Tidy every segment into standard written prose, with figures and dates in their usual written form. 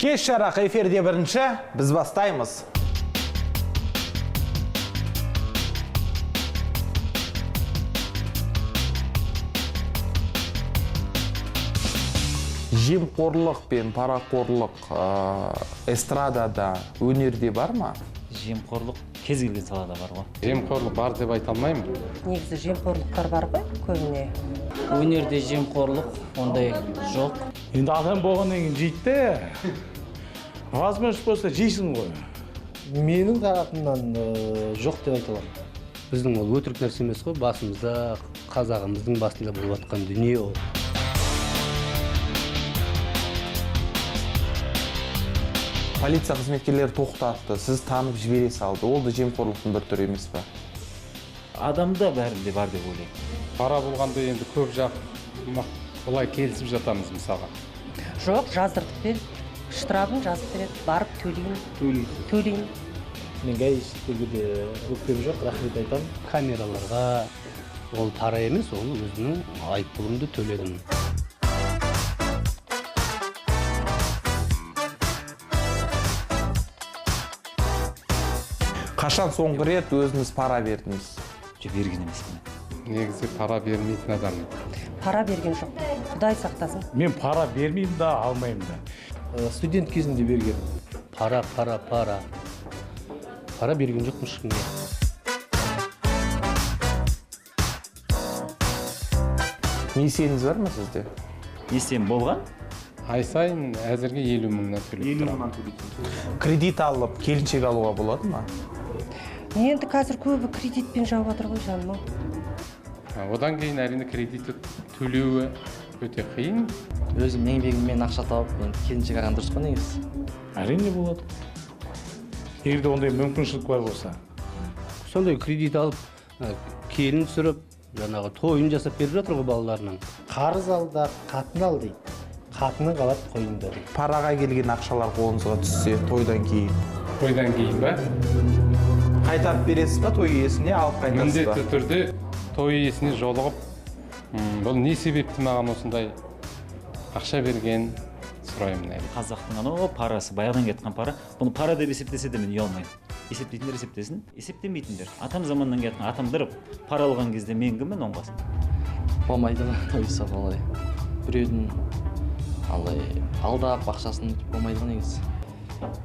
Кеш жарық эфирде бірінші, біз бастаймыз. Жемқорлық пен парақорлық эстрадада, өнерде бар ма? Жемқорлық кез келген салада бар ғой. Жемқорлық бар деп айта алмаймын. Негізі жемқорлықтар бар ғой көбіне. Өнерде жемқорлық ондай жоқ. Енді адам болғаннан кейін жейді де. Возможность болса жейсің ғой. Менің тарапымнан жоқ деп айта аламын. Біздің ол өтірік нәрсе емес қой, басымызда, қазағымыздың басында болып жатқан дүние ол. Полиция қызметкерлері тоқтатты, сіз танып жібере салды. Ол да жемқорлықтың бір түрі емес пе? Адамда бәрінде бар деп ойлаймын. Пара болғанда енді көп жақ былай келісіп жатамыз мысалға. Жоқ, жаздыртып бер. Штрафын жазып береді, барып төлеймін. Төлеймін. Мен гаишниктерге де өкпем жоқ, рахмет айтамын. Камераларға ол пара емес, ол өзінің айыппұлымды төледім. Қашан соңғы рет өзіңіз пара бердіңіз? Жоқ, берген емеспін. Негізі пара бермейтін адаммын. Пара берген жоқ. Құдай сақтасын. Мен пара бермеймін да, алмаймын да. Студент кезімде берген. Пара, пара, пара. Пара берген жоқпын ешкімге. Несиеңіз бар ма сізде? Несием болған? Ай сайын әзірге 50 мыңнан төлеп тұрамын. Кредит алып, келіншек алуға болады ма? Енді қазір көбі кредитпен жауып жатыр ғой жаным. Одан кейін әрине кредитті төлеуі өте қиын. Өзім еңбегіммен ақша тауып, енді келіншек алған дұрыс қой негізі. Әрине болады. Егер де ондай мүмкіншілік бар болса. Сондай кредит алып, келін түсіріп, жаңағы тойын жасап беріп жатыр ғой балаларының. Қарыз ал да, қатын ал дейді. Қатыны қалады қойында дейді. Параға келген ақшалар қолыңызға түссе, тойдан кейін. Тойдан кейін ба? Қайтарып бересіз ба той иесіне, алып қайтасыз ба? Міндетті түрде той иесіне жолығып, бұл не себепті маған осындай ақша берген сұраймын әлі. Қазақтың анау парасы, баяғыдан кеткен пара. Бұны пара деп есептесе де мен ұялмаймын. Есептейтіндер есептесін, есептемейтіндер. Атам заманнан кеткен, атамдырып пара алған кезде мен кіммін оңғасын? Болмайды ғой, ойса олай. Біреудің алай алдап ақшасын болмайды ғой негізі.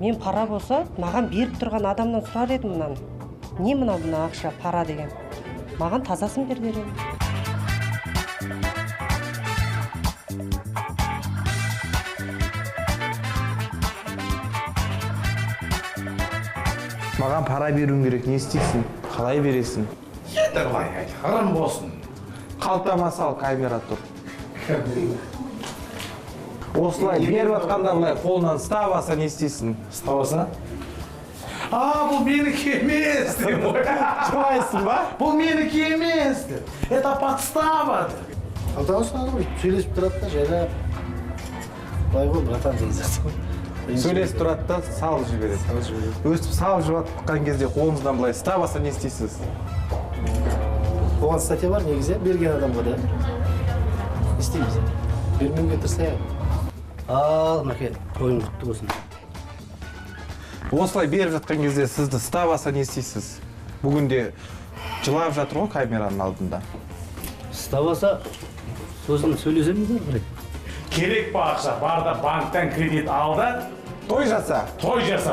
Мен пара болса, маған беріп тұрған адамнан сұрар едім мынаны. Не мынау мына ақша, пара деген. Маған тазасын бер дер едім. Маған пара беруің керек, не істейсің? Қалай бересің? Енді былай айт, ырым болсын. Қалтама сал, камера тұр. Осылай беріп жатқанда былай қолынан ұстап алса не істейсің? Ұстап алса? А, бұл менікі емес деп. Жылайсың ба? Бұл менікі емес деп. Это подстава деп. Қалтаға ұстады ғой, сөйлесіп тұрады да жайлап. Былай ғой, братан деген сияқты. Сөйлесіп тұрады да салып жібереді. Салып жібереді. Өстіп салып жатқан кезде қолыңыздан былай ұстап алса не істейсіз? Оған статья бар негізі, берген адамға да. Не істейміз? Бермеуге тырысайық. Ал, мәке, тойың құтты болсын. Осылай беріп жатқан кезде сізді ұстап алса не істейсіз? Бүгінде жылап жатыр ғой камераның алдында. Ұстап алса, сосын сөйлесеміз бе қарай? Керек па ақша? Бар да банктан кредит ал да той жаса. Той жаса.